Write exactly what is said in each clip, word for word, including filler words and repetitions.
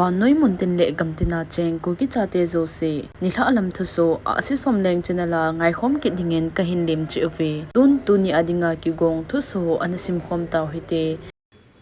Vannoi muntin le gamtina cheng Kuki chate jouse, nilhah lam thusoh, Ahsi Somleng channel a ngaikhom kit dingin kahin lemchih uve. Tun tuni a dinga kigong thusoh ana simkhom tau hite.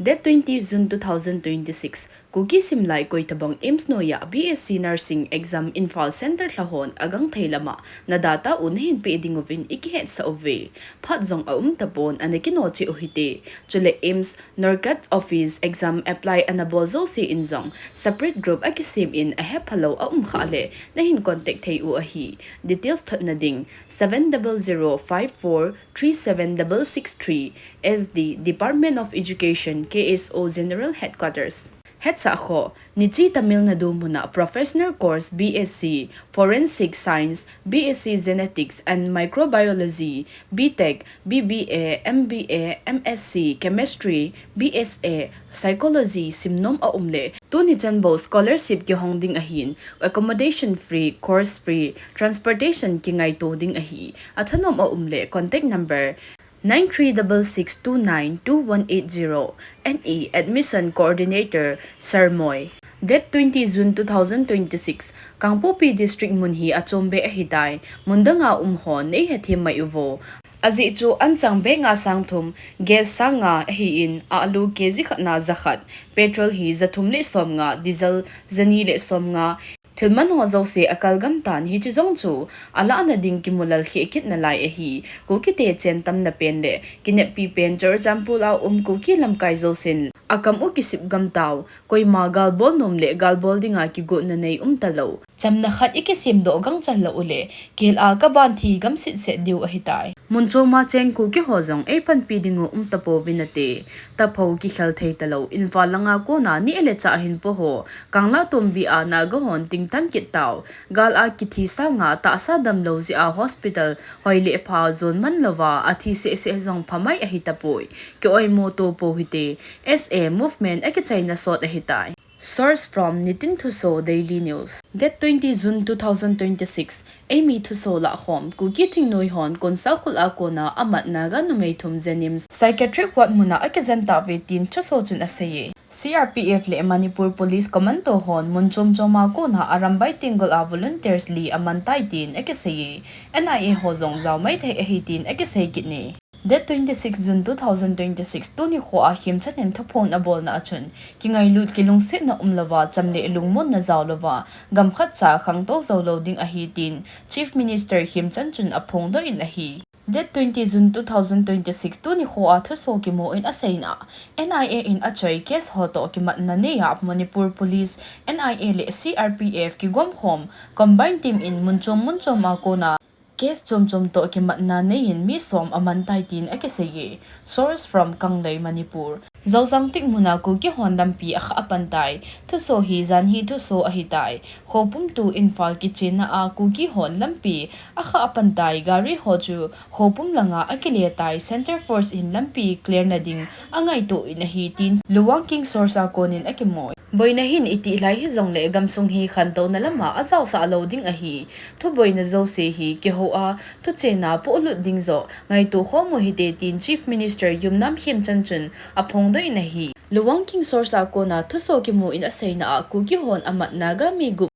Date twenty June two thousand twenty-six, Kuki simlai Koitabong AIIMS noiya B S C Nursing exam Imphal Centre lhahon agangthei lama na data u nahin peh dinguvin ikihetsah uve. Phat jong aum tapon, ana kino cheh u hite. Chule AIIMS NORCAT office exam apply ana bol jouse in jong separate group akisem in ahephalou aum khah le nahin contact thei u ahi. Details thotna ding seven double zero five four three seven double six three, S D, Department of Education, K S O General Headquarters. Hetsah kho, Nichi Tamil Nadu muna professional course B S C Forensic Science, B S C Genetics and Microbiology, B Tech, B B A, M B A, M S C Chemistry, B S A Psychology simnom aum le, tuni chan bou scholarship kihong ding ahin, accommodation free, course free, transportation kingaito ding ahi. Athanom aum le, contact number nine three double six two nine two one eight zero, N E Admission Coordinator Sir Moi. Date twenty June two thousand twenty-six, Kangpokpi District mun hi achombe ahitai, mundanga um hon neihethem mai uvo. Ajeh chu anchang bag nga sang thum, gas sang nga ahin, alu K G khat na ja khat, petrol hi ja thum le som nga, diesel ja ni le som nga, thil man ho jouse akal gam tan, hiche jong chu alahna ding kimulal kheh kit nalai ahi. Kukite chen tamna pen le kineppi pen Churachandpur a um Kuki lamkai jousen akam u kisip gam tau. Koima gal bol nom le gal bol dinga kigotna nei um talou. Chamna khat ikisem doh gangchal lou u le, kel a kaban thi gam sitset diu ahitai. Mun choma cheng Kuki ho jong eipanpi dingu um tapouvin ate. Tapou kikhel thei talou, Imphal langa kona ni ele cha hin po ho, Kangla Tumbi a Naga hon tingtan kit tau. Gal a kithi sanga tahsa damlou jeh a hospital hoi le pha jon man louva athi seh seh jong phamai ahi tapoi. Ki-oimo to pou hite, S A movement akichaina sot ahitai. Source from Nitin Thuso Daily News. Date twenty June two thousand twenty-six, eimi thuso lahkhom, Kuki thingnoi hon Konsakhul a kona amat Naga numei thum JNIMS Psychiatric Ward muna akijen tauve tin thuso chun aseiye. C R P F le Manipur Police Commando hon mun chom choma kona Arambai Tenggol a volunteers li aman tai tin akiseiye. N I A ho jong jao mai thei ahi tin akisei kit ne. Date twenty-six June two thousand twenty-six, tuni khoa Khemchand in thuphon abolna achun, kingailut kilungsetna umlouva, cham le lungmonna jaolouva, gam khat cha khangtou joulou ding ahi tin Chief Minister Khemchand chun aphongdoh in ahi. Date twenty June two thousand twenty-six, tuni khoa thuso kimu in aseina, N I A in achoi case ho toh kimatna neiya Manipur Police, N I A le C R P F kigomkhom combined team in mun chom mun chom a kona case chom chom toh kimatna neiyin mi som aman tai tin akiseiye. Source from Kanglei Manipur. Zaozang tik muna Kuki hon lampi akha apan tai. Thuso hi janhi thuso ahitai. Khoupum to Imphal kichenna a Kuki hon lampi akha apan tai. Gari ho chu Khoupum langa akile tai. Centre Force in lampi clear na ding angaito in ahi tin Luwang King source a konin akimui. Boina hin itih lai hijongle gamsung hi khantouna lama ajaosah lou ding ahi. Thuboina jouse hi kihou a, thuchena polut ding joh ngaito khom u hite tin Chief Minister Yumnam Khemchand chun aphongdoh in ahi. Luwang King source a kona thuso kimu in aseina a Kuki hon amat Naga mi gup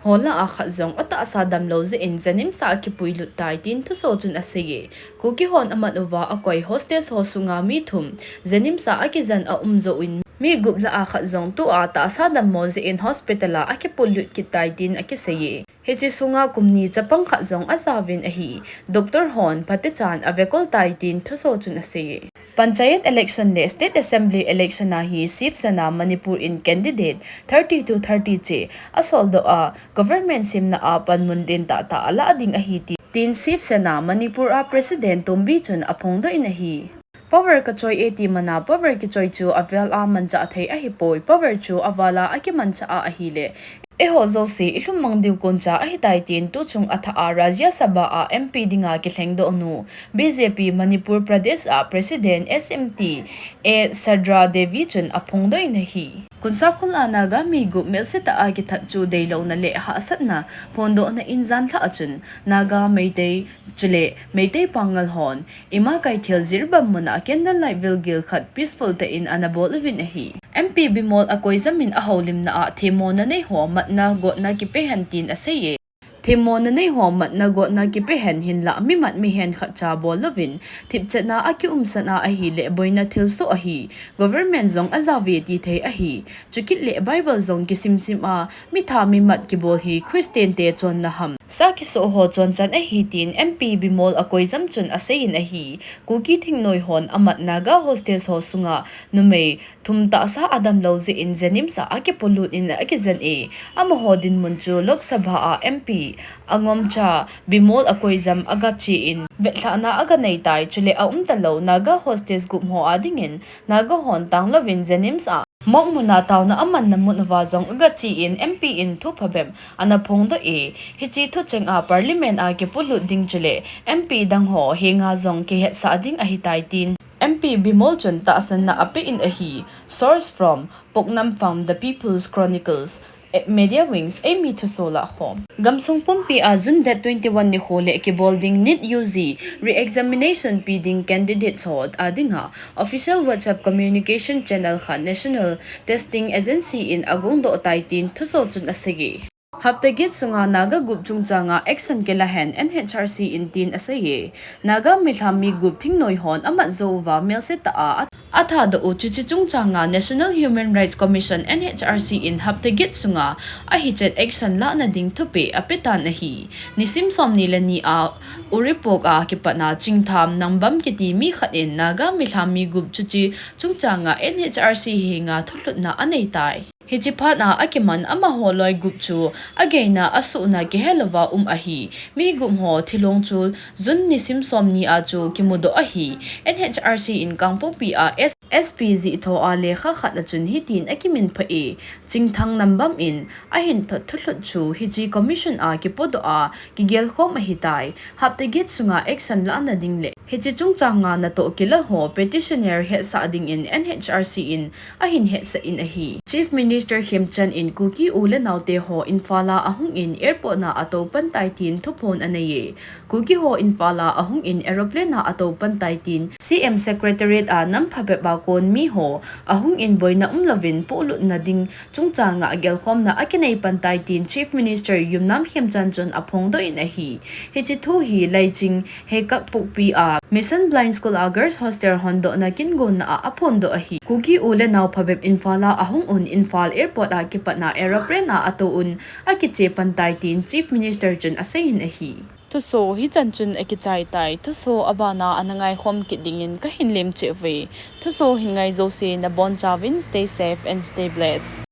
ho lah a khat jong atahsa damlou jeh in JNIMS a akipuilut tai tin thuso chun aseiye. Kuki hon amat uva akoi hostage ho sunga mi thum JNIMS a akijen aum jouvin mi gup lah a khat jong tua tahsa dammo jeh in hospital a akipuilut kit tai tin akiseiye. Hiche sunga kum ni chapang khat jong ajaovin ahi. Doctor hon phatechan avekol tai tin thuso chun aseiye. Panchayat election le State Assembly election a hi Shiv Sena Manipur in candidate thirty to thirty che asoldoh a, government semna a panmun lentah tah alah ding ahi ti, tin Shiv Sena Manipur a President Tumbi chun aphongdoh in ahi. Power kachoi e ti mana power kichoi chu avel a manchah thei ahipoi, power chu aval a akimanchah a ahile, eiho jouse ilhum mang diu koncha ahitai tin tuchung athah a Rajya Sabha a M P dinga kilhengdoh nu, B J P Manipur Pradesh a President S M T A Sadra Devi chun aphongdoh in ahi. Konsakhul a Naga mi gup melsetah a kithat chu deilouna le hahsatna phondohna in janlhah a chun Naga, Meitei chule Meitei Pangal hon Ima Keithel Jiribam muna candlelight vigil khat peaceful tah in ana bol uvin ahi. M P Bimol Akoijam in ahoulimna a themmona nei ho matna gotna kipe hen tin asei e. Themmona nei ho matna gotna kipe hen hinlah mimat mihen khatcha bol louvin, thipchetna a kiumsah a ahileh boina thilsoh ahi, government jong ajao ve ti thei ahi, chukit leh Bible jong kisimsim a, mitha mimat kibol hi Christian te chonna ham, sa kisoh ho chonchan ahi tin M P Bimol Akoijam chun aseiyin ahi. Kuki thingnoi hon amat Naga hostels ho sunga numei thum tahsa adam lou jeh in JNIMS a akipolut in akijen e. Amaho dinmun chu Lok Sabha a M P angomcha Bimol Akoijam agache in vetlhahna aganei tai, chuleh aumta lou Naga hostels gup ho adingin Naga hon tanglouvin JNIMS a mokmuna taona amanna mun uva jong agache in M P in thu phabep ana phongdoh e. Hiche thucheng a Parliament a kipolut ding chuleh M P dang ho henga jong kihetsah ding ahitai tin M P Bimol chun tahsanna ape in ahi. Source from Poknam Farm, The People's Chronicles, eh, Media Wings, eimi thusoh lahkhom. Gamsung pumpi a June date twenty-one nikho leh kibol ding NEET U G re-examination pe ding candidates ho adinga official WhatsApp communication channel khat National Testing Agency in agongdoh tai tin thusoh chun asei e. Hapta get sunga Naga gup chungchanga action kilahen N H R C in tin asei e. Naga milham mi gup thingnoi hon amat jou uva melse tah a athadoh u chuche chungchanga National Human Rights Commission, N H R C in hapta get sunga ahichet action lahna ding thupeh apetan ahi. Nisim somni le ni a Uripok a kipatna Chingtham Nangbam kiti mi khat in Naga milham mi gup chuche chungchanga N H R C henga thulhutna anei tai. Hiche phat a akiman amaho loi gup chu ageina asuhna kihelouva um ahi. Mi gup ho thilong chu June nisim somni a chu kimudoh ahi. N H R C in Kangpokpi a S-, S P jih tho a lekha khat a chun hitin akiminphah e. Chingtham Nangbam in ahin thot thulhut chu hiche commission a kipodoh a kigelkhom ahitai. Hapta get sunga action lahna ding leh hiche chungchanga natoh kila ho petitioner hetsah dingin N H R C in ahin hetsah in ahi. Chief Minister Khemchand in Kuki u le naote ho Imphal a ahung in airport na atou pan tai tin thuphon anei e. Kuki ho Imphal a ahung in aeroplane a atou pan tai tin C M Secretariat a nam phabep a kon mi ho ahung in boina umlouvin pohlutna ding chungchanga gelkhomna akinei pan tai tin Chief Minister Yumnam Khemchand chun aphongdoh in ahi. Hiche thu hi Laiching Heikakpokpi a Mission Blind School a Girls Hostel hondohna kingonna a aphondoh ahi. Kuki u le nao phabep Imphal a ahung un Imphal Airport a kipatna aeroplane a atou un akiche pan tai tin Chief Minister chun aseiyin ahi. Thusoh hichan chun akichai tai. Thusoh abana ana ngaikhom kit dingin kahin lemcheh uve. Thusoh hin ngai jouse nabonchauvin stay safe and stay blessed.